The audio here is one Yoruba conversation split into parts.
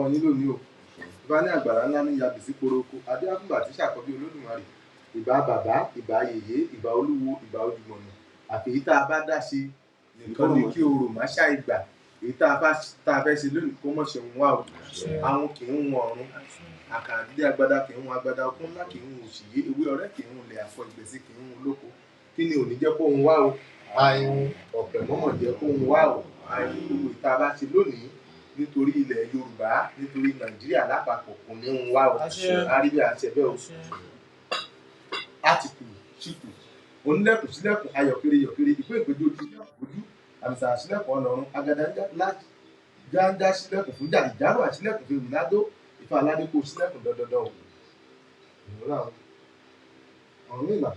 lọ́wọ́ yín lónìí o. Ìbá ní àgbàrá ńlá ní yabìsí koroko adé àfúgbà tí ṣàkọ́bí Olódùmarè. Ìbá bàbá, ìbá yèyé, ìbá olúwo, ìbá ojúmọ̀nà. Àfèyí tá a bá dá ṣe nìkan ni kí orò má ṣàì gbà. Èyí tá a fẹ́ ṣe lónìí kó mọ̀ ṣe ń wá o. Àwọn kì í hun ọ̀run, àkàrà dídé agbada kì í hun agbada, okun ńlá kì í hun òṣìyé, ewé ọ̀rẹ́ kì í hun ilẹ̀ àfọ ìgbẹ̀sí kì í hun olóko. Kí ni ò ní jẹ́ kó hun wá o? Àìhun ọ̀pẹ̀ mọ́mọ̀ jẹ́ kó hun wá o. Àìhun gbogbo ìta bá ṣe lónìí nítorí ilẹ̀ Yorùbá, nítorí Nàìjíríà lápapọ̀ kò ní hun wá o. Àrí bí a ṣe bẹ́ẹ̀ o. Àtìkù ṣìkù onílẹ̀kùn sílẹ̀kùn ayọ̀kiri yọ̀kiri ìpín ìpéjú ojú ojú àmìsà sílẹ̀kùn ọlọ́run agada jáńjá sílẹ̀kùn fún jà ìjárò àsílẹ̀kùn fún ìrìnàdó Ifá aládé kó sílẹ̀kùn dandandan o. Ìrora o. Ọ̀rúnmìlà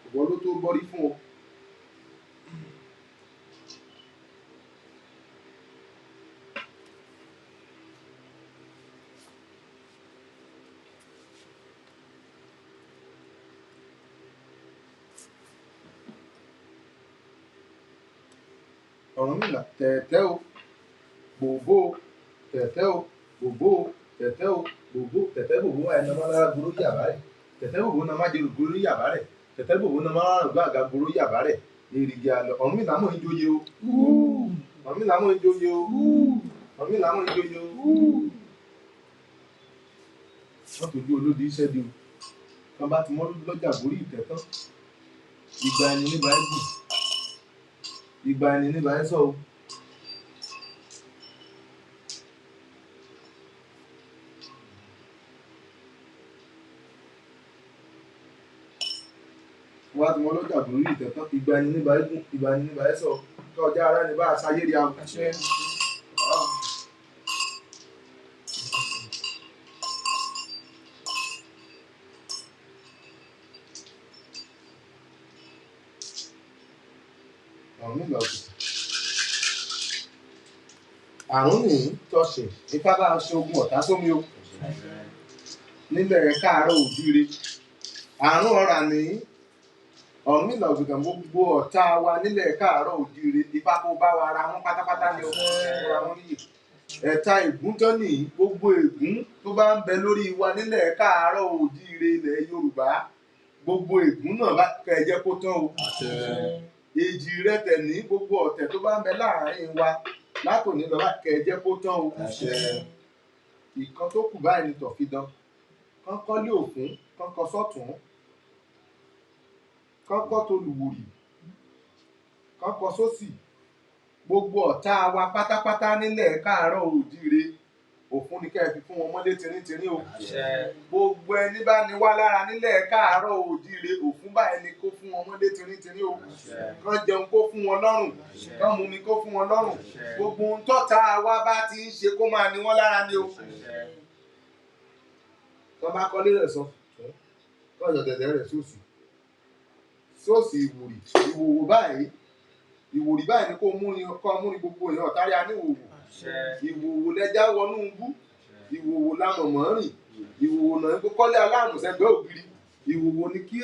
ìwọ ló tó bọ́rí fún o. Ọ̀rúnmìlà tẹ̀tẹ̀ o gbòbó tẹ̀tẹ̀ o gbòbó tẹ̀tẹ̀ o gbòbó tẹ̀tẹ̀ gbòbó wa ẹnà máa gbòòrò yàbá rẹ̀ tẹ̀tẹ̀ gbòbó náà má jẹ́ gbòòrò yàbá rẹ̀ tẹ̀tẹ̀ gbòbó náà má rà àga gbòòrò yàbá rẹ̀ èrìgì àlọ́. Ọ̀rúnmìlà mọ̀ ń joyè o. Ọ̀rúnmìlà mọ̀ ń joyè o. Ọ̀rúnmìlà mọ̀ ń joyè o. Wọ́n tójú olódi iṣẹ́ di o. Kan bá ti mọ́ lọ́jà borí ìtẹ́ tán. Ìgbà ẹni ní báyìí gùn. Ìgbà ẹni ní báyìí sọ o. Wọ́n á ti mọ lọ́jà borí ìtẹ́ tán. Ìgbà ẹni ní báyìí gùn. Ìgbà ẹni ní báyìí sọ o. Kọjá ara ẹni bá a ṣayé rí àwọn. Ọ̀rúnmìlà òkìtì. Àrùn ní tọ̀sẹ̀ ifá bá ṣe ogun ọ̀tá sómi o. Nílẹ̀ káàárọ̀ òjíire. Àrùn ọ̀rà ní Ọ̀rúnmìlà òkìtì gbogbo ọ̀tá wa nílẹ̀ káàárọ̀ òjíire. Ifá kó bá wa ra wọn pátápátá ni o. Ra wọn níyì. Ẹ̀ta ègún tán ní gbogbo ègún tó bá ń bẹ lórí wa nílẹ̀ káàárọ̀ òjíire ilẹ̀ Yorùbá. Gbogbo ègún náà bá kẹ́ ẹ jẹ́ kó tán o. Èjì rẹ tẹ̀ ní gbogbo ọ̀tẹ̀ tó bá ń bẹ láàárín wa látòní lọ kẹ́ ẹ jẹ́ kó tán o. Ìkan tó kù báyìí ni tọ̀fidán. Kánkọ́ lé òfún, kánkọ́ sọ́tún, kánkọ́ tó lùwòrì, kánkọ́ sósì. Gbogbo ọ̀tá wa pátápátá nílẹ̀ káàárọ̀ òjíire. Òfún ni kẹ́ ẹ fi fún wọn mọ́lé tinrítinrín o. Gbogbo ẹni bá ní wá lára nílẹ̀ káàárọ̀ òjíire òfún báyìí ni kó fún wọn mọ́lé tinrítinrín o. Kán jẹun kó fún wọn lọ́rùn, kán mumi kó fún wọn lọ́rùn. Gbogbo ohun tọ́ta wa bá ti ń ṣe kó máa ní wọ́n lára ni o. Tọ́ bá kọ́lé rẹ̀ sọ, kọ́ ọ̀yọ̀ dẹ̀dẹ̀ rẹ̀ sóòsì. Sóòsì ìwòrì, ìwòwò báyìí, ìwòrì báyìí ni kó mú ni gbogbo èèyàn ọ̀tárí aníwòwò. Ìwòwò lẹja wọnú bú, ìwòwò lamọ̀mọ́ rìn, ìwòwò náà ń kọ́lé aláàmùsẹ̀gbẹ́ ògiri. Ìwòwò ni kí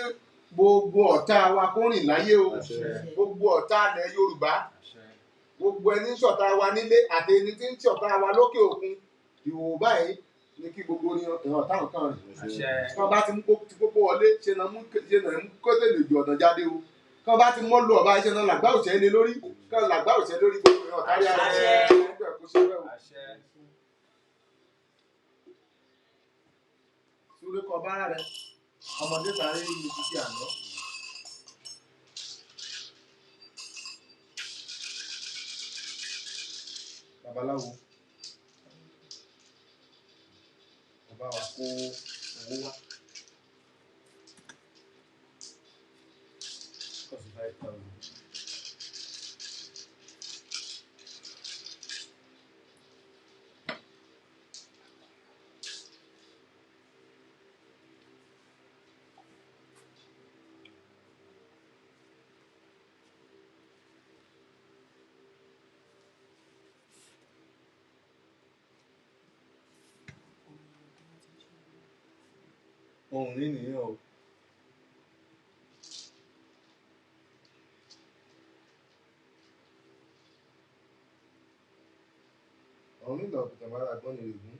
gbogbo ọ̀tá wa kó rìn láyé o. Gbogbo ọ̀tá ilẹ̀ Yorùbá, gbogbo ẹni ń ṣọ̀tá wa nílé àti ẹni tí ń ṣọ̀tá wa lókè òkun. Ìwòwò báyìí ni kí gbogbo ọ̀tá nǹkan rìn. Tí wọ́n bá ti mú kókó wọlé, ṣe náà mú kótó lè ju ọ̀dàn jáde o. Kí wọ́n bá ti mọ́ lu ọ̀bá iṣẹ́ náà làgbá òṣè lé lórí, kí wọ́n làgbá òṣè lórí gbogbo ọ̀tá rí ara rẹ̀. Súré kọ bára rẹ̀, ọmọdé sáré ní títí àná. Babaláwo, bàbá wa kó owó wá. Cost 5,000. Ohun ní nìyẹn o. Ọ̀rúnmìlà òpìtàn mara Àgbọnnìrègún.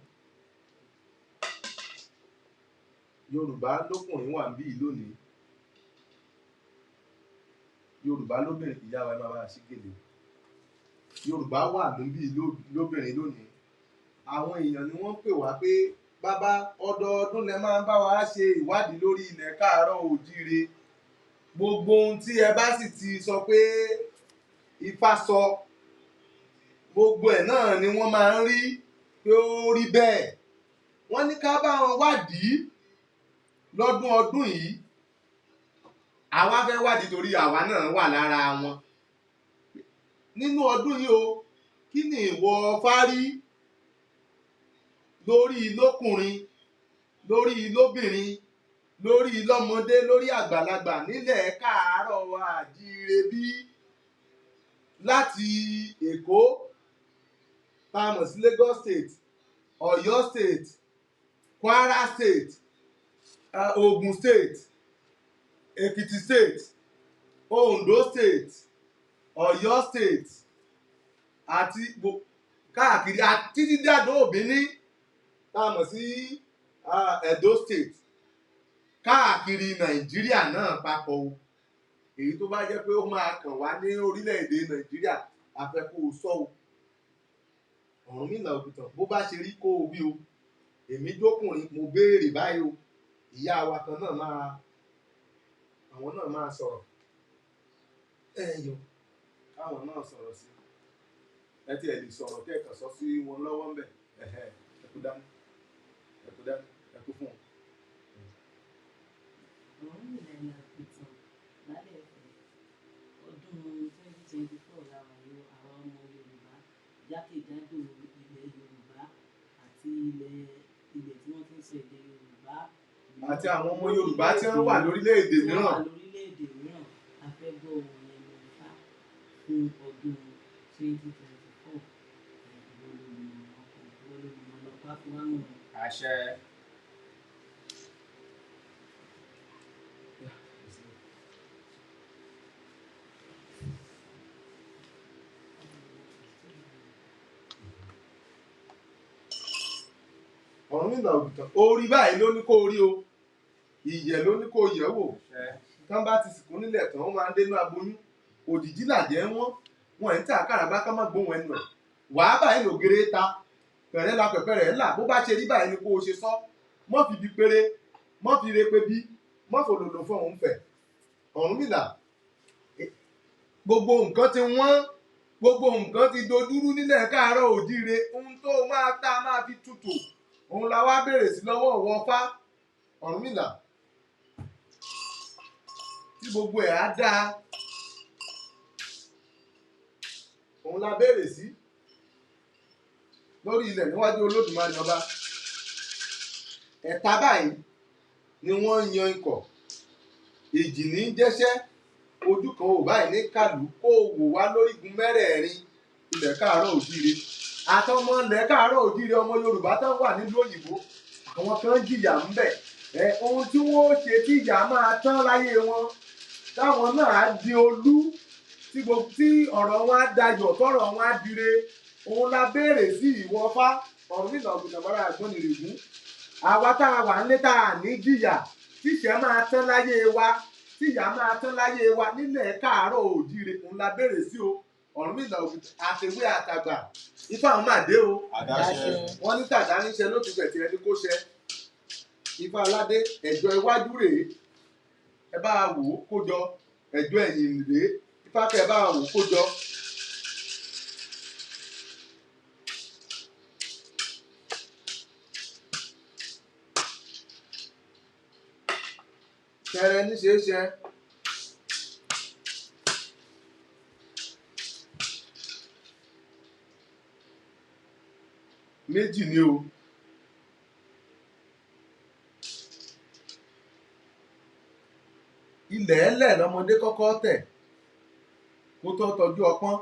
Yorùbá lókùnrin wà níbí yìí lónìí. Yorùbá lóbìnrin, ìyá wa ẹ máa bá a ṣí gèlè. Yorùbá wà níbí lóbìnrin lónìí. Àwọn èèyàn ni wọ́n ń pè wá pé bàbá ọdọọdún lẹ máa ń bá wa ṣe ìwádìí lórí ilẹ̀ káàárọ̀ òjíire. Gbogbo ohun tí ẹ bá sì ti sọ pé Ifá sọ, gbogbo ẹ̀ náà ni wọ́n máa ń rí pé ó rí bẹ́ẹ̀. Wọ́n ní ká bá wọn wádìí lọ́dún ọdún yìí. Àwa fẹ́ wádìí torí àwa náà wà lára wọn. Nínú ọdún yìí o, kí ni ìwọ fárí lórí lókùnrin, lórí lóbìnrin, lórí lọ́mọdé, lórí àgbàlagbà nílẹ̀ káàárọ̀ àjíire bí láti Èkó tá a mọ̀ sí Lagos State, Ọ̀yọ́ State, Kwara State, Ogun State, Ekiti State, Ondo State, Ọ̀yọ́ State àti káàkiri títí dé Àdó Òbíní tá a mọ̀ sí Edo State, káàkiri Nàìjíríà náà papọ̀ o. Èyí tó bá jẹ́ pé ó máa kàn wá ní orílẹ̀-èdè Nàìjíríà, a fẹ́ kó o sọ o. Ọ̀rúnmìlà òpìtàn, bó bá ṣe rí kó o wí o. Èmi jókùnrin, mo béèrè báyìí o. Ìyá wa kan náà máa, àwọn náà máa sọ̀rọ̀. Ẹ yọ, káwọn náà sọ̀rọ̀ sí. Ẹ tí ẹ lè sọ̀rọ̀ kẹ́ẹ̀kan sọ sí wọn lọ́wọ́ ńbẹ̀. Ẹ̀hẹ̀, ẹ kú dání, ẹ kú dání, ẹ kú fún wọn. Ọ̀rúnmìlà ni àpìtàn lálẹ́ Ifẹ̀. Ọdún 2024 la wà yìí o. Àwa ọmọ Yorùbá jákèjádò ilẹ̀ Yorùbá àti ilẹ̀ tí wọ́n ti ń sọ èdè Yorùbá Àti àwọn ọmọ Yorùbá tí wọ́n wà lórílẹ̀-èdè tí wọ́n mìíràn. wà lórílẹ̀-èdè mìíràn, a fẹ́ gbọ́ ohùn ẹnu Ifá fún ọdún 2024. Ìwọ lolùmọ̀ràn ọkàn, ìwọ lolùmọ̀ràn ọpá fún wa mọ̀. Àṣẹ. Ọ̀rúnmìlà òpìtàn, orí báyìí ló ní kó rí o. Ìyẹ̀ ló ní kó yẹ̀ wò. Àṣẹ. Tán bá ti sìnkú nílẹ̀ tán, ó máa ń dénú aboyún. Òjìjí làjẹ́ wọ́n. Wọ́n ń tà kàràbá ká má gbóhùn ẹnu ẹ̀. Wàá báyìí lògèrè ta. Pẹ̀rẹ́ la pẹ̀pẹ́ rẹ̀ là. Bó bá ṣe rí báyìí ni kó o ṣe sọ. Mọ́ fi bi péré, mọ́ fi re pé bí, mọ́ fòlòlò fún òun fẹ̀. Ọ̀rúnmìlà, gbogbo nǹkan ti wọ́n, gbogbo nǹkan ti dojúrú nílẹ̀ káàárọ̀ òjíire. Ohun tó máa tá a máa fi tutù, òun la wá béèrè sí lọ́wọ́ ọ̀wọ́ Ifá. Ọ̀rúnmìlà, tí gbogbo ẹ̀ á dáa, òun la béèrè sí lórí ilẹ̀ níwájú Olódùmarè ọba. Ẹ̀ta báyìí ni wọ́n ń yan ikọ̀. Èjì ní jẹ́ṣẹ́, ojú kan ò báyìí ní kàlù kó wò wá lórígun mẹ́rẹ̀ẹ̀rin ilẹ̀ káàárọ̀ òjíire. Àtọmọ ilẹ̀ káàárọ̀ òjíire ọmọ Yorùbá tán wà nílùú òyìnbó, àwọn kan jìyà ńbẹ̀. Ẹ ohun tí wọ́n ó ṣe tí ìyà máa tán láyé wọn, táwọn náà á di olú, tí gbogbo tí ọ̀rọ̀ wọn á dayọ̀, tọ́rọ̀ wọn á dire, òun la béèrè sí ìwọ Ifá. Ọ̀rúnmìlà òpìtàn mara Àgbọnnìrègún. Àwa tá a wà nílé tá a ní jìyà, tíṣẹ́ máa tán láyé wa, tíyà máa tán láyé wa nílẹ̀ káàárọ̀ òjíire, òun la béèrè sí o. Ọ̀rúnmìlà òpìtàn àtẹ̀wé àtàgbà, Ifá òun máa dé o. Àdáṣẹ. Wọ́n ní tàdá níṣẹ́ ló ti fẹ̀tì ẹni kó ṣẹ. Ifá aládé, ẹ̀jọ́ iwájú rèé, ẹ bá wò ó kó jọ. Ẹ̀jọ́ ẹ̀yìn rèé, Ifá kẹ́ ẹ bá wò ó kó jọ. Ṣẹrẹ ní ṣe é ṣẹ. Méjì ni o. Ilẹ̀ ẹlẹ̀ lọmọdé kọ́kọ́ tẹ̀ kó tó tọ́jú ọpọ́n.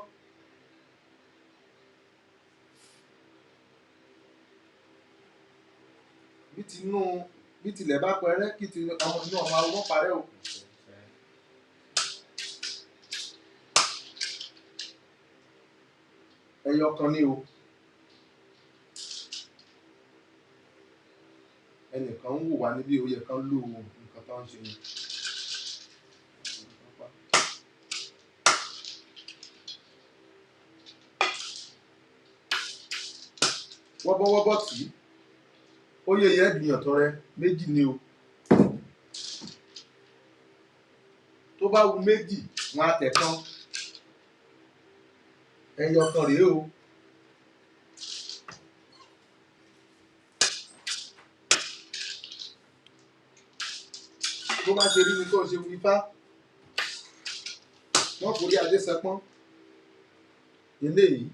Bí tinú bí tilẹ̀ bá pẹrẹ́ kí ti ọmọ inú ọmọ awọ́ parẹ́ o. Ẹyọ kan ni o. Ẹnìkan ń wò wá níbí, ó yẹ kán lò nǹkan tó ń ṣe yẹn. Wọ́bọ́wọ́bọ́ tí ó yẹ yẹ gbìyàn tọrẹ méjì ni o. Tó bá wu méjì, wọn á tẹ̀ kan. Ẹyọ kan rèé o. Bó bá ṣe rí ni kó o ṣe wí fá. Wọ́n forí adé sẹpọ́n. Eléyìí.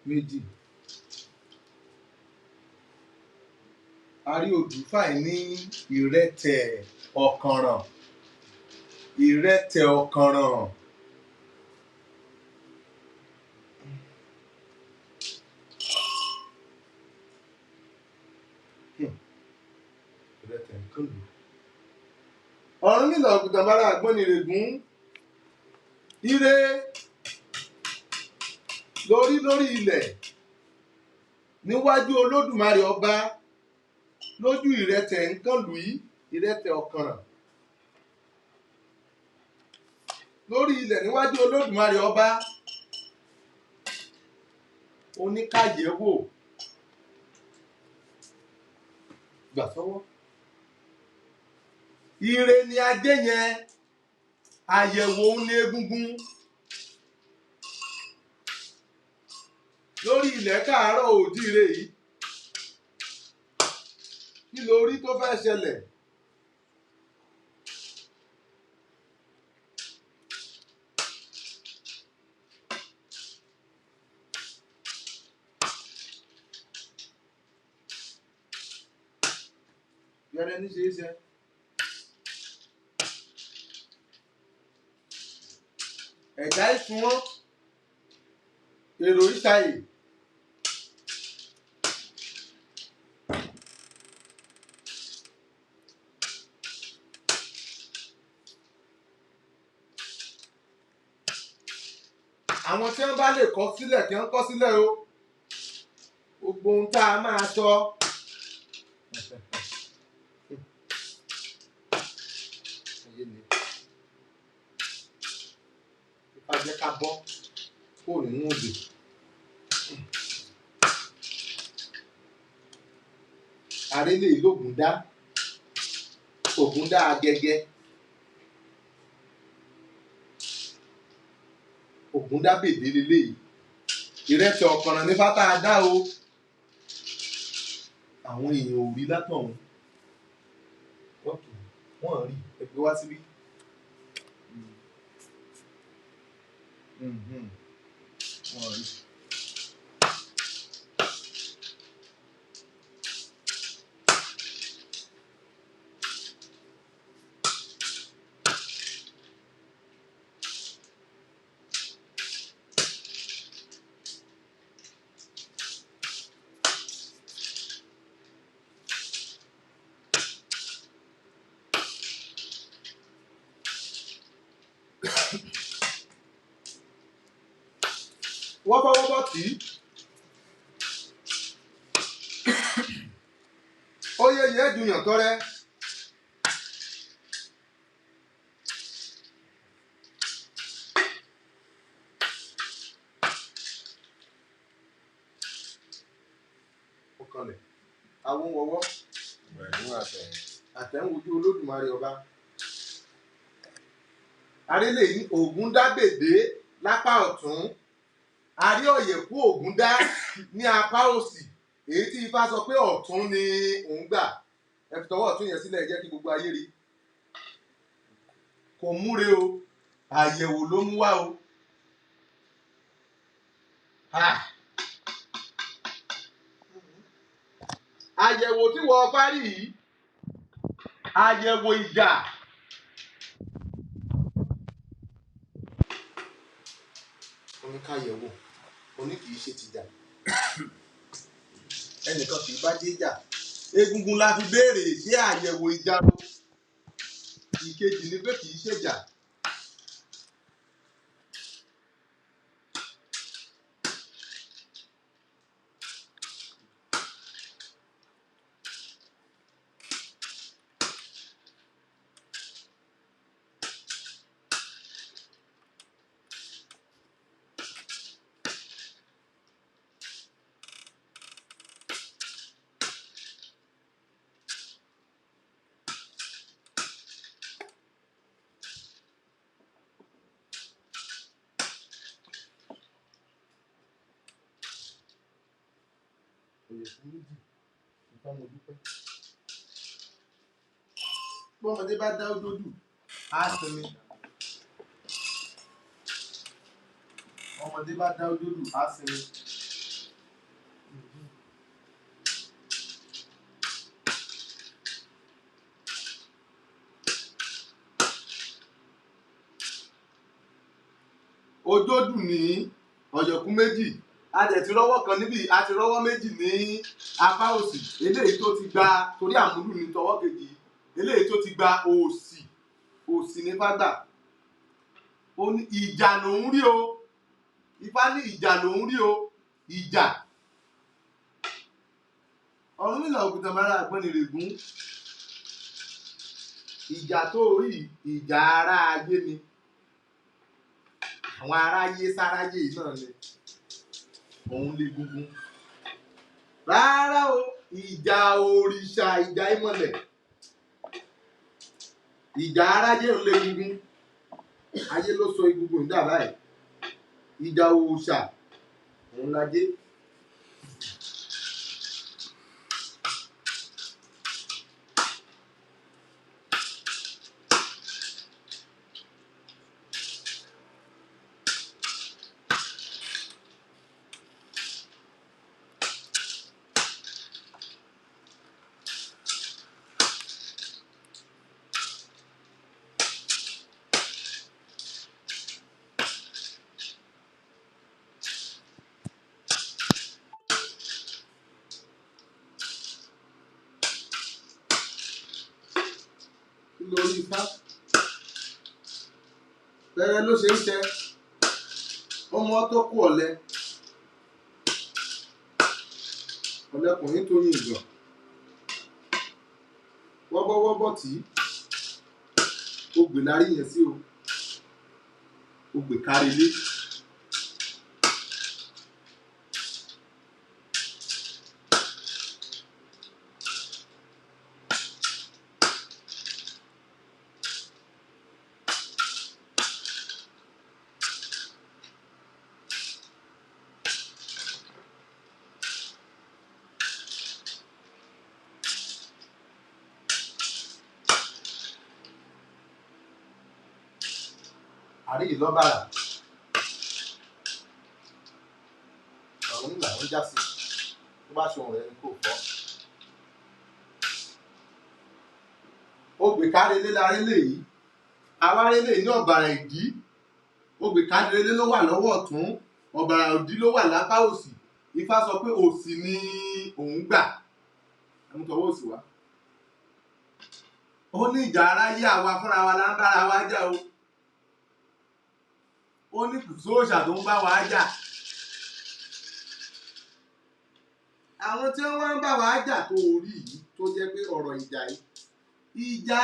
Méjì. A rí odùfáì ní ìrẹtẹ̀ ọ̀kànràn. Ìrẹtẹ̀ ọ̀kànràn. Ìrẹtẹ̀ nǹkan lù. Ọ̀rúnmìlà ògùntàn bára àgbọnnìrègún. Ire lórí lórí ilẹ̀ níwájú Olódùmarè ọba lójú ìrẹtẹ̀ nǹkan lù yìí, ìrẹtẹ̀ ọ̀kànràn. Lórí ilẹ̀ níwájú Olódùmarè ọba oníkàyẹ̀wò gbà sọ́wọ́. Ire ni adé yẹn, àyẹ̀wò òun ni egungun. Lórí ilẹ̀ káàárọ̀ òjíire yìí, kí lo rí tó fẹ́ ṣẹlẹ̀? Yẹrẹ ní ṣe é ṣe. Ẹ̀dá ìsunwọ̀n, èrò ìsàyè. Àwọn tí wọ́n bá lè kọ sílẹ̀ kí wọ́n kọ sílẹ̀ o. Gbogbo ohun tá a máa sọ. Ayé ni. Ifá jẹ́ ká bọ́ kúrò nínú òdè. Arélé lògùn dá, Ògún dá agẹgẹ. Ògún dá bèbè leléyìí. Ìrẹsì ọ̀kànràn ní fátá dá o. Àwọn èèyàn ò rí látọ̀hún. Okay, wọ́n rí, ẹ gbé wá síbí. Wọ́n rí. Wọ́bọ́wọ́bọ́ tì í. Ó yẹ yẹ dùnyàn tọrẹ. Ó kanlẹ̀. Àwọn wọ̀wọ́. Àtẹ̀wòjú Olódùmarè ọba. Arélé yìí Ògún dá bèbè lápá ọ̀tún. Àrí ọ̀yẹ̀kú Ògún dá ní apá òsì. Èyí tí Ifá sọ pé ọ̀tún ni òun gbà. Ẹ fi tọwọ́ ọ̀tún yẹn sílẹ̀, jẹ́ kí gbogbo ayé rí. Kò múre o, àyẹ̀wò ló mú wá o. Àyẹ̀wò tí wọ́n fárí yìí, àyẹ̀wò ìjà, Wọ́n ní ká yẹ̀wò, mo ní kì í ṣe tìjà, ẹnìkan kì í bá jẹ́ jà. Egungun la fi béèrè ṣé àyẹ̀wò ìjà o. Ìkejì ni pé kì í ṣèjà. Òyẹ̀kú méjì, Ifá mo dúpẹ́. Bọ́mọdé bá dá ójódù, á sinmi. Ọmọdé bá dá ójódù, á sinmi. Ojódù ní ọ̀yẹ̀kú méjì, a dẹ̀ ti rọ́wọ́ kan níbí, a ti rọ́wọ́ méjì ní apá òsì. Eléyìí tó ti gba torí àmúlù ní tọwọ́ kejì, eléyìí tó ti gba òsì, òsì ní fágbà. Ó ní ìjà lòún rí o. Ifá ní ìjà lòún rí o. Ìjà. Ọ̀rúnmìlà ògùntàn mara àgbọnnìrègún. Ìjà tó rí, ìjà ará ayé ni. Àwọn aráyé sáráyé náà ni. Òun lè gungun. Rárá o, ìjà òrìṣà, ìjà ìmọ̀lẹ̀. Ìjà aráyé ń lè gungun. Ayé ló sọ egungun ìdá báyìí. Ìjà òòṣà, òun lajé. Lórí Ifá tẹ́rẹ́ ló ṣe ń ṣe ọmọ tó kú ọ̀lẹ ọ̀lẹkùnrin tó yin ìgbọ̀n wọ́bọ́wọ́bọ́ tí ó gbè lárí yẹn sí o, ó gbè kárí ilé. Àrí ìlọ́bàrà Ọ̀rúnmìlà ń já sí, tó bá ṣe ohun rẹ̀ ni kò fọ́. Ogbè kárelé larélé yìí, awárélé ní ọ̀bàrà ìdí. Ogbè kárelé ló wà lọ́wọ́ ọ̀tún, ọ̀bàrà ìdí ló wà lápá òsì. Ifá sọ pé òsì ni òun gbà. Ẹmu tọwọ́ òsì wá. Ó ní ìjà aráyé àwa fúnra wa là ń bára wa jà o. Ó ní kò sóòṣà tó ń bá wa jà. Àwọn tí wọ́n ń bá wa jà tó orí yìí tó jẹ́ pé ọ̀rọ̀ ìjà yìí, ìjà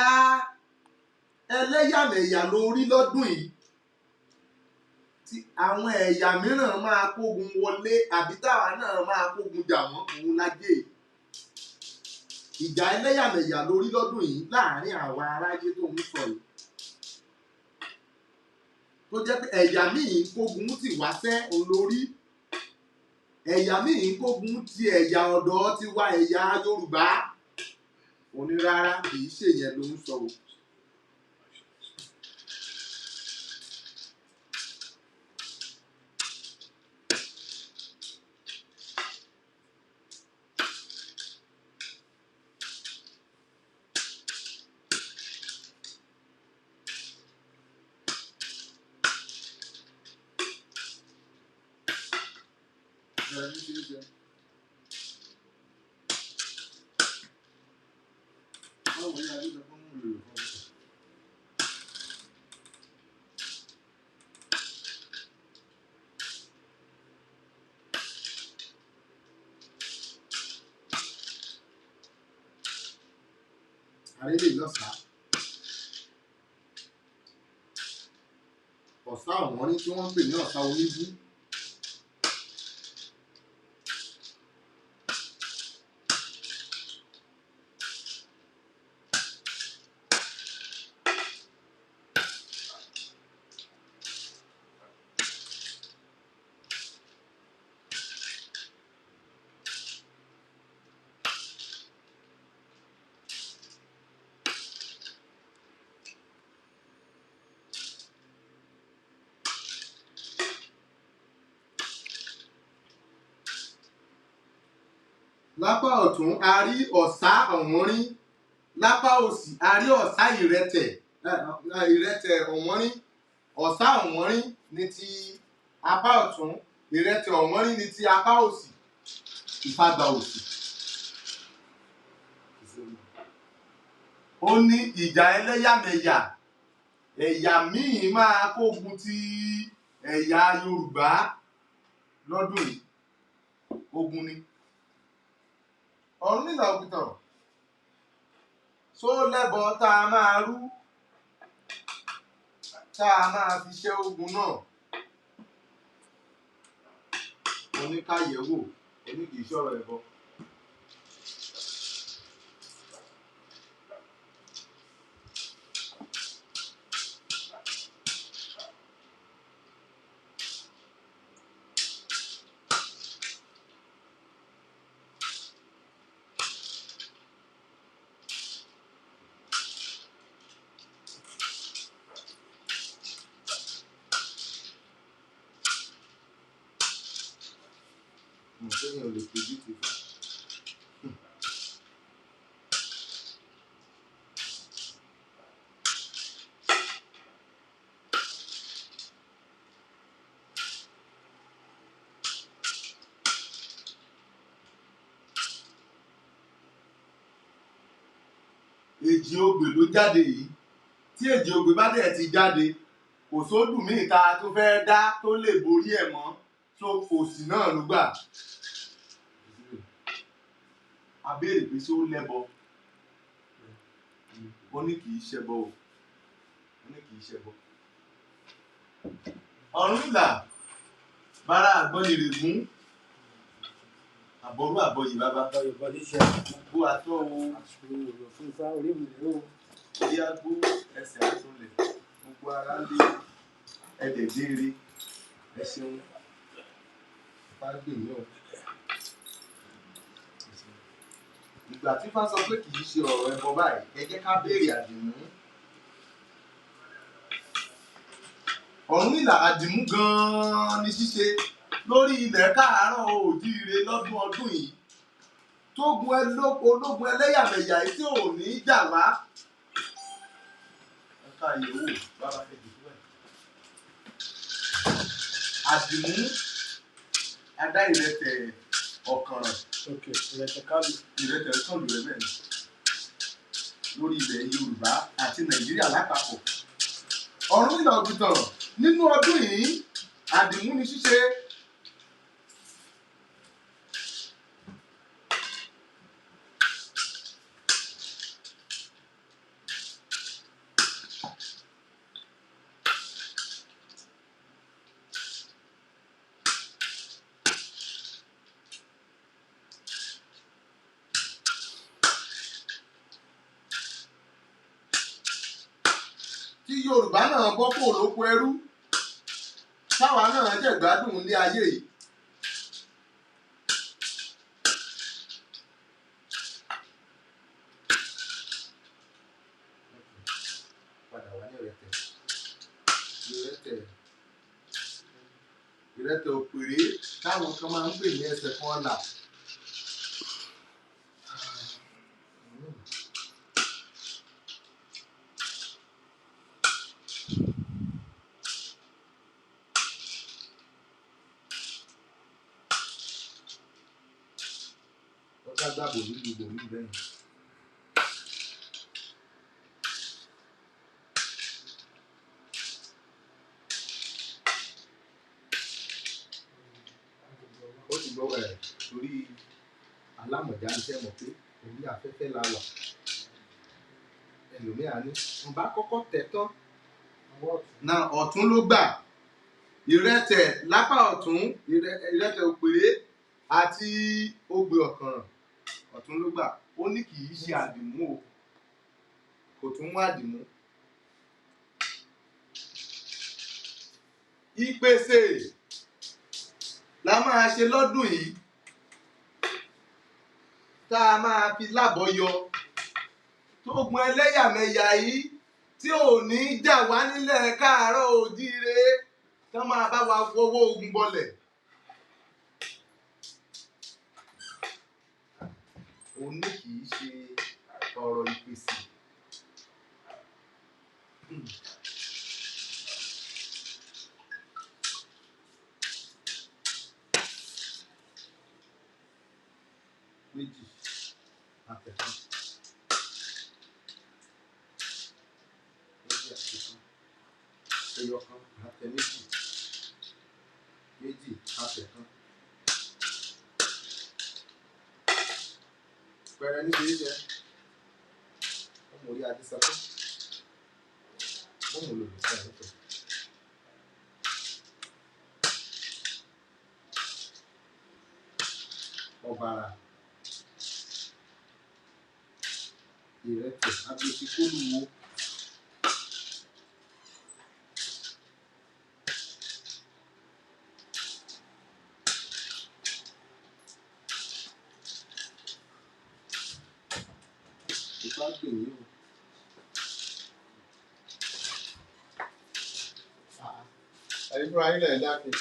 ẹlẹ́yàmẹ̀yà lórí lọ́dún yìí, tí àwọn ẹ̀yà mìíràn máa kógun wọlé àbí táwa náà máa kógun jà wọ́n, òun lájẹ́ yìí. Ìjà ẹlẹ́yàmẹ̀yà lórí lọ́dún yìí láàárín àwa aráyé tó ń sọ yìí, tó jẹ́ pé ẹ̀yà míì ń kógun tì wá sẹ́ òun lórí. Ẹ̀yà míì ń kógun ti ẹ̀yà ọ̀dọ́ ti wá ẹ̀yà Yorùbá. Òní rárá kì í ṣe yẹn ló ń sọ o. Ẹ ní ṣe é jẹ. Báwo ni adé sọ fún mi lè fún mi? Àrélé lọ́sàá. Ọ̀sá ọ̀wọ́nrín tí wọ́n ń pè ní ọ̀sá oníbú. Lápá ọ̀tún a rí ọ̀sá ọ̀wọ́nrín, lápá òsì a rí ọ̀sá ìrẹtẹ̀, ìrẹtẹ̀ ọ̀wọ́nrín. Ọ̀sá ọ̀wọ́nrín ní ti apá ọ̀tún, ìrẹtẹ̀ ọ̀wọ́nrín ní ti apá òsì. Ifá gba òsì. Ó ní ìjà ẹlẹ́yàmẹ̀yà, ẹ̀yà míì máa kógun ti ẹ̀yà Yorùbá lọ́dún yìí. Ogun ni. Ọ̀rúnmìlà òpìtàn só lẹ́bọ tá a máa rú, tá a máa fi ṣẹ́ ogun náà. Oníkáyẹ̀wò, oní kìí ṣọ̀rọ̀ ẹbọ. Mo fẹ́yàn lè predict Ifá. Èjì ogbè ló jáde yìí. Tí èjì ogbè bá dẹ̀ ti jáde, kò sódù míì ta tó fẹ́ dá tó lè borí ẹ̀ mọ́. So òsì náà ló gbà. A béèrè pé ṣé ó lẹ́bọ? Ó ní kì í ṣẹbọ o. Ó ní kì í ṣẹbọ. Ọ̀rúnmìlà bára àgbọnnìrègún, àbọrú àbọyè bàbá. Gbogbo àtọ́ o. Orí agbó ẹsẹ̀ àtúnlẹ̀. Gbogbo ara lé ẹ̀dẹ̀ déere. Ẹ ṣeun. Ifá gbè yín o. Ìgbà tí Ifá sọ pé kì í ṣe ọ̀rọ̀ ẹbọ báyìí, ẹ jẹ́ ká béèrè àdìmú. Ọ̀rúnmìlà àdìmú gan-an ni ṣíṣe lórí ilẹ̀ káàárọ̀ oòjíire lọ́dún ọdún yìí. Tógun ológun ẹlẹ́yàmẹ̀yà yìí tí ò ní jà wá. Ẹ ká ìyẹ̀wò bàbá ẹ jù fún ẹ. Àdìmú adá ìrẹtẹ̀ ọ̀kànràn. Ìrẹtẹ̀ kálù. Ìrẹtẹ̀ kálù rẹ̀ bẹ́ẹ̀ ni. Lórí ilẹ̀ Yorùbá àti Nàìjíríà lápapọ̀. Ọ̀rúnmìlà òpìtàn nínú ọdún yìí, àdìmú ni ṣíṣe. Tí Yorùbá náà bọ́ kò lóko ẹrú, táwa náà jẹ̀gbádùn ilé ayé yìí. Padà wá ní ìrẹtẹ̀. Ìrẹtẹ̀. Ìrẹtẹ̀ òpèré táwọn kan máa ń pè ní ẹsẹ̀ kan ọ̀la. gbàbò nílùú bòmí bẹ́ẹ̀. Ó ti gbọ́ ẹ̀ torí alámọ̀já ń tẹ́ mọ̀ pé orí afẹ́fẹ́ la wà. Ẹlòmíà ní wọn bá kọ́kọ́ tẹ̀ tán náà, ọ̀tún ló gbà, ìrẹtẹ̀ lápá ọ̀tún, ìrẹtẹ̀ òpèré àti ogbè ọ̀kànràn, ọ̀tún ló gbà. Ó ní kì í ṣe àdìmú o, kò tún mú àdìmú. Ìpèsè la máa ṣe lọ́dún yìí tá a máa fi lábọ̀ yọ tógun ẹlẹ́yàmẹ̀yà yìí tí ò ní jà wá nílẹ̀ káàárọ̀ òjíire, tán máa bá wa wọwọ́ ogun bọlẹ̀. Ó ní kì í ṣe ọ̀rọ̀ ìpèsè. Méjì àtẹ̀kan, méjì àtẹ̀kan, ẹyọ kan àtẹ méjì, méjì àtẹ̀kan. Pẹrẹ ní ṣe é jẹ ọmọ orí adé sọ pé ọmọ olùkọ́ ẹ̀ tó. Ọ̀bàrà ìrẹtẹ̀ agbèsíkólúwo. Ìfá gbè yín o. Ẹ̀yin fúnra yín lẹ̀ ń dákin.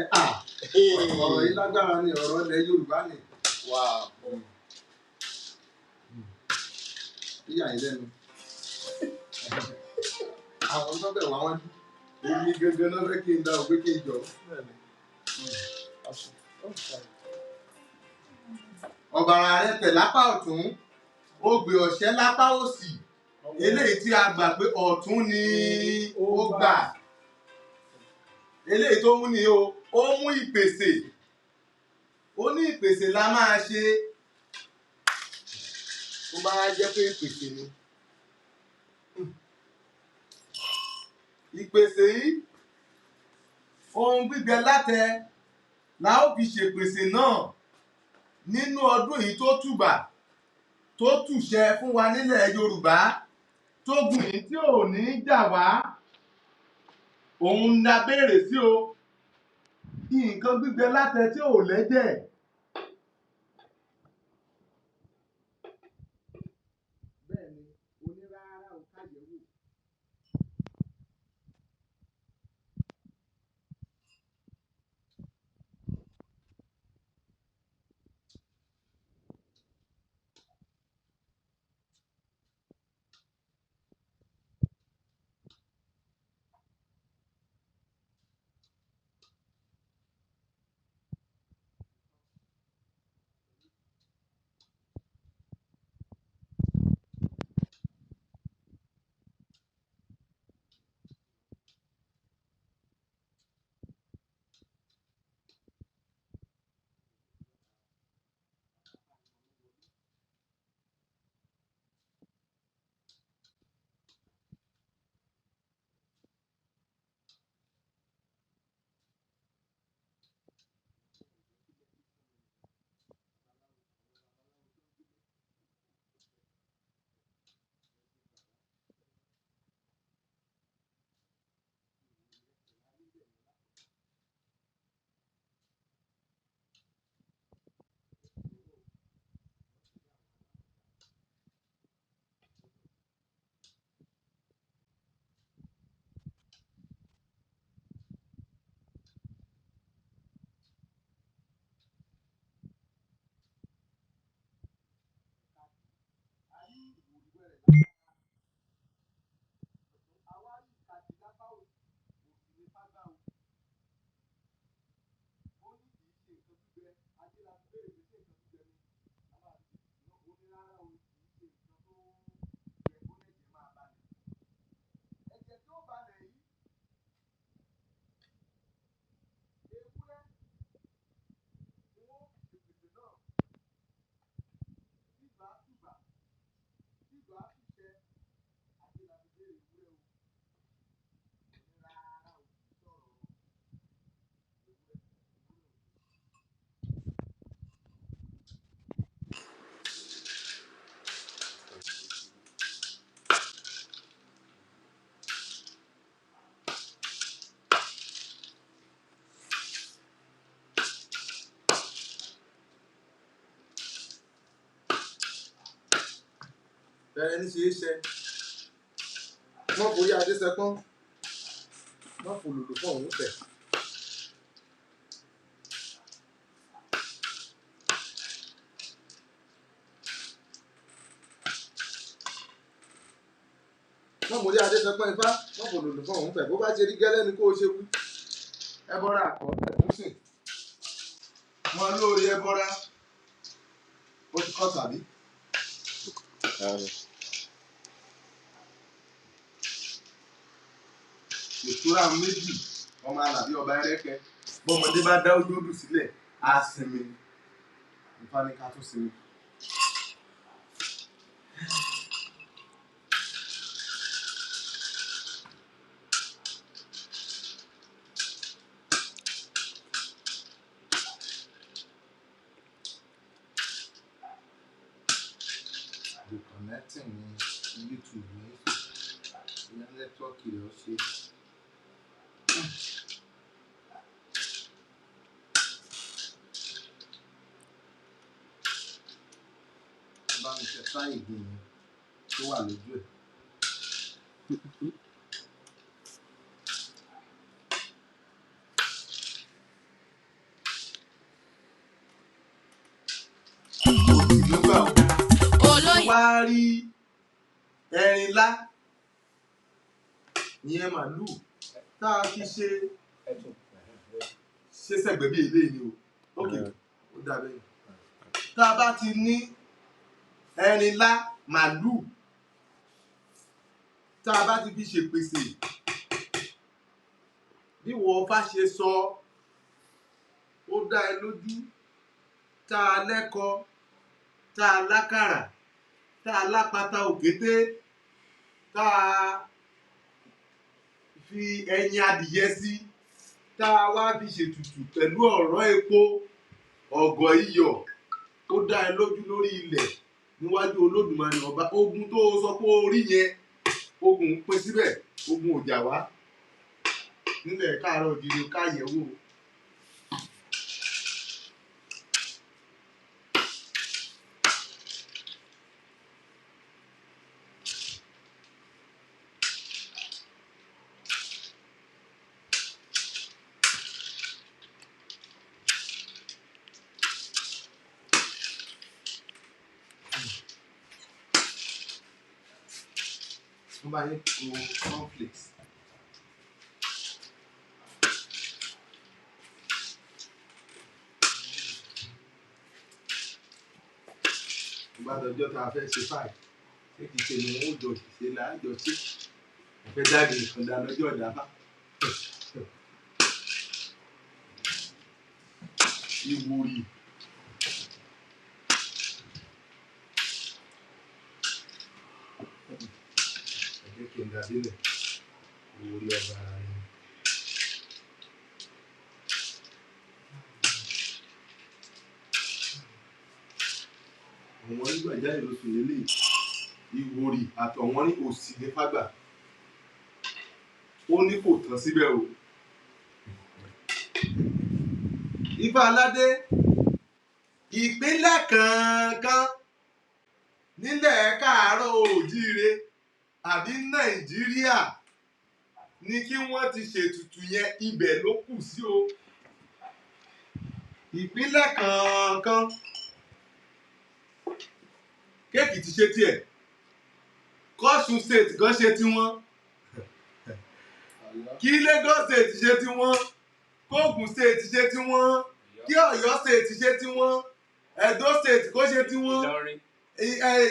Ẹ à, ọ̀rọ̀ yìí lágbára ni, ọ̀rọ̀ ilẹ̀ Yorùbá ni. Wow. Yíyà yín lẹ́nu. Àwọn tó bẹ̀ wá wájú. Èmi gangan náà fẹ́ kí n dá o pé kí n jọ. Bẹ́ẹ̀ni. Ọ̀bàrà rẹ̀ tẹ̀ lápá ọ̀tún, ó gbé ọ̀ṣẹ́ lápá òsì. Eléyìí tí a gbà pé ọ̀tún ni ó gbà. Eléyìí tó mú ni o, ó mú ìpèsè. Ó ní ìpèsè la máa ṣe. Tó bá jẹ́ pé ìpèsè ni. Ìpèsè yìí, ohun gbígbẹ látẹ la ó fi ṣèpèsè náà nínú ọdún yìí tó tùbà tó tùṣẹ fún wa nílẹ̀ Yorùbá, tó gùn yìí tí ò ní jà wá, òun la béèrè sí o. Nǹkan gbígbẹ látẹ tí ò lẹ́jẹ̀. Bẹ́ẹ̀ ni onírárá ò káyẹ̀wò. Bẹ̀rẹ̀ ní ṣe é ṣe. Wọ́n forí adé sẹpọ́n. Wọ́n fòlòlò fún òun tẹ̀. Wọ́n forí adé sẹpọ́n ifá. Wọ́n fòlòlò fún òun tẹ̀. Bó bá ṣe rí gẹ́lẹ́ ni kó o ṣe wí. Ẹbọra àkọọ́lẹ̀ tó sìn. Wọ́n lóore ẹbọra. Ó ti kọ́ tàbí. Ìtura méjì ọmọ alábí ọba ẹrẹ́kẹ́. Bọ́mọdé bá dá ojú odù sílẹ̀, á sinmi. Ifá ní ká tún sinmi. The connecting ní YouTube ní ìyá nẹ́tíwọ́ọ̀kì rẹ̀ ó ṣe. Bá mi ṣe táyì gbìn yẹn tó wà lójú ẹ̀. Òsì ló gbà ó. Olóyè. Wá rí ẹrinlá ìyẹn màlúù tá a fi ṣe ṣe sẹ́gbẹ̀ẹ́ bí eléyìí ni o. Ok, ó dà bẹ́ẹ̀. Tá a bá ti ní ẹrinlá màlúù tá a bá ti fi ṣèpèsè bí wọ́n bá ṣe sọ, ó dá ẹ lójú. Tá a lẹ́kọ̀ọ́, tá a lákàrà, tá a lápáta òkété, tá a fi ẹyin adìyẹ sí, tá a wá fi ṣètùtù pẹ̀lú ọ̀rọ̀ epo ọ̀gọ̀ iyọ̀, ó dá ẹ lójú lórí ilẹ̀ níwájú Olódùmarè ọba. Ogun tó o sọ pé o rí yẹn, ogun ń pín síbẹ̀, ogun ò jà wá nílẹ̀ káàárọ̀ òjìrì káyẹ̀wò. Wọ́n bá yín kó cornflakes. Tó bá dọjọ́ tá a fẹ́ ṣe fáì, ṣé kìí ṣe ni wọ́n ó jọ ṣe láàjọ ṣe? Ẹ fẹ́ jáde nìkan dá lọ́jọ́ ìdáfá. Ìwòrì. Ẹ jẹ́ kí n dá sílẹ̀. Ìwòrì ọba ara ni. Àwọn nígbà jáde lóṣù lélẹ̀ ìwòrì àtọ̀wọ́n ní òsì ní fágbà. Ó ní kò tán síbẹ̀ o. Ifá aládé, ìpínlẹ̀ kankan nílẹ̀ káàárọ̀ oòjíire àbí Nàìjíríà ní kí wọ́n ti ṣètùtù yẹn, ibẹ̀ ló kù sí o. Ìpínlẹ̀ kankan Kéèkì ti ṣe tiẹ̀, kọ́sùn state gan ṣe tiwọn, kí Lagos state ṣe tiwọn, kóògùn state ṣe tiwọn, kí Ọ̀yọ́ state ṣe tiwọn, Edo state kó ṣe tiwọn, Ìlọrin,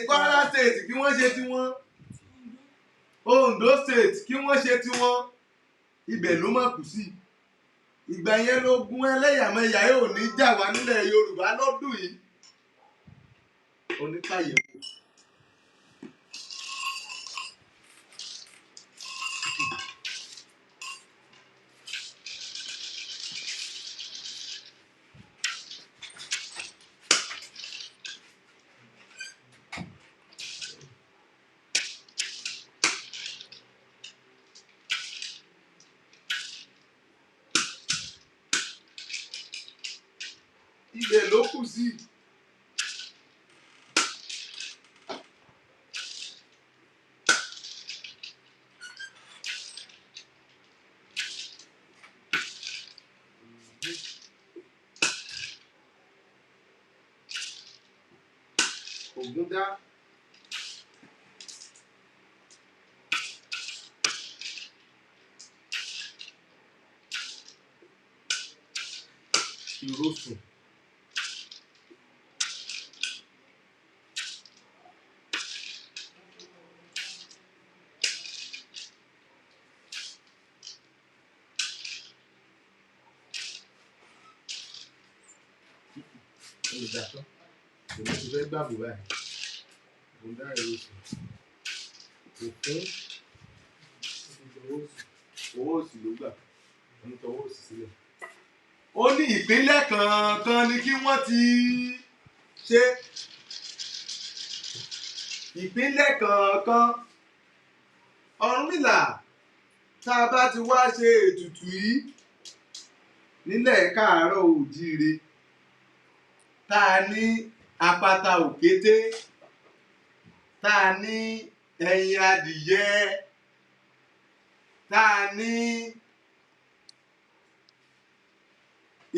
Kwara state kí wọ́n ṣe tiwọn, Ondo state kí wọ́n ṣe tiwọn, ibẹ̀ ló má kù sí. Ìgbà yẹn lógún ẹlẹ́yàmẹ̀yà yóò ní jà wá nílẹ̀ Yorùbá lọ́dún yìí. Oníkàyẹ̀wò. Ibẹ̀ ló kù sí. Ògúndá Ìrosùn. Olùdásọ́ èmi ti fẹ́ gbàgbọ́ báyìí. Ògúndá Ìrosùn, òkun owó òsì ló gbà, ń tọwọ́ òsì sílẹ̀. Ó ní ìpínlẹ̀ kọ̀ọ̀kan ni kí wọ́n ti ṣe ìpínlẹ̀ kọ̀ọ̀kan. Ọ̀rúnmìlà, tá a bá ti wá ṣe ètùtù yìí nílẹ̀ káàárọ̀ oòjíire, tá a ní apata òkété, tá a ní ẹyin adìyẹ, tá a ní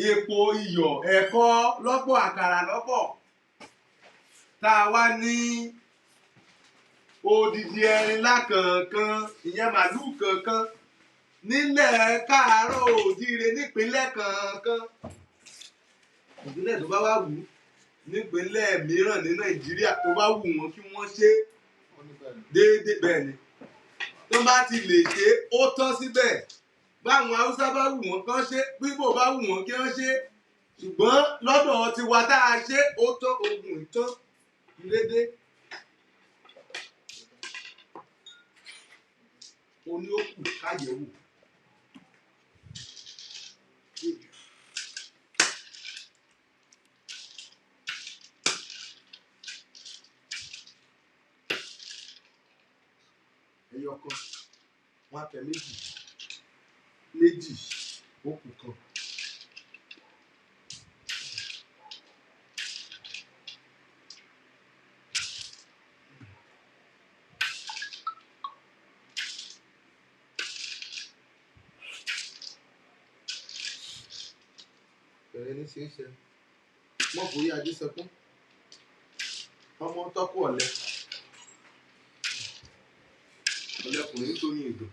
epo iyọ̀ ẹ̀kọ lọ́pọ̀, àkàrà lọ́pọ̀, tá a wá ní odidi ẹrin lákànkan, ìyẹn màlúù kankan nílẹ̀ káàárọ̀ oòjíire nípínlẹ̀ kankan. Ìpínlẹ̀ tó bá wà wù nípínlẹ̀ mìíràn ní Nàìjíríà tó bá wù wọ́n kí wọ́n ṣe déédéé, bẹ́ẹ̀ ni tó bá ti lè ṣe ó tán síbẹ̀. Báwọn Haúsá bá wù wọ́n kán ṣe, bíbò bá wù wọ́n kí wọ́n ṣe, ṣùgbọ́n lọ́dọ̀ tiwa tá a ṣe ó tán, ogun ìtàn ìrédé. Ó ní ó kù káyẹ̀wò. Ẹyọ kan, wọn á tẹ méjì méjì, ó kù kan. Bẹ̀rẹ̀ ní ṣe é ṣe mọ́ forí ajé sọkún ọmọ tọ́kù ọ̀lẹ ọ̀lẹkùnrin nítorí ìgò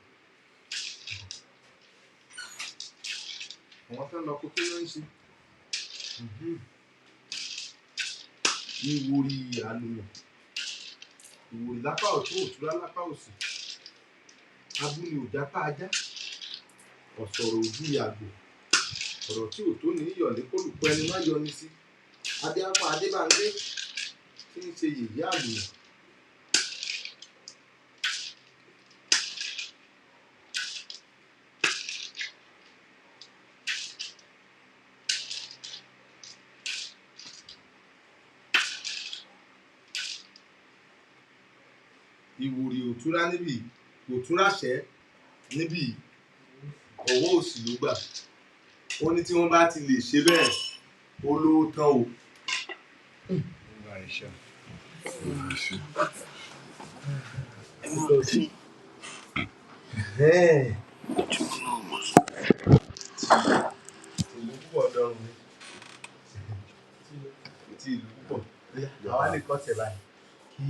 àwọn fẹ́ lọ kó kí ló ń ṣe. Ìwòrì àlùmọ̀, ìwòrì lápá ọ̀tún, òtúrá lápá òsì, abúni òjápá ajá, ọ̀sọ̀rọ̀ ojú àgbò, ọ̀rọ̀ tí ò tó ní ìyọ̀lé kólùkọ́ ẹni má yọni sí. Adéápá Adébándé tí ń ṣe yèyé àlùmọ̀. Ìwòrì òtúrá níbí, òtúrá ṣẹ́ níbí, ọwọ́ òsì ló gbà. Ó ní tí wọ́n bá ti lè ṣe bẹ́ẹ̀, ó ló tán o. Ìlú púpọ̀ dọ̀rùn mi. Kò tí ìlú púpọ̀. Àwa lè kọ́ tẹ̀ báyìí kí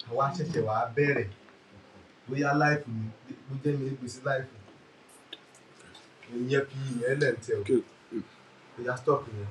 àwa ṣẹ̀ṣẹ̀ wá bẹ̀rẹ̀ bóyá láìfù ni bó jẹ́ mi gbèsè láìfù. Ìyẹn fi ìyẹn lẹ̀ ń tẹ̀ o. Bóyá stop yẹn.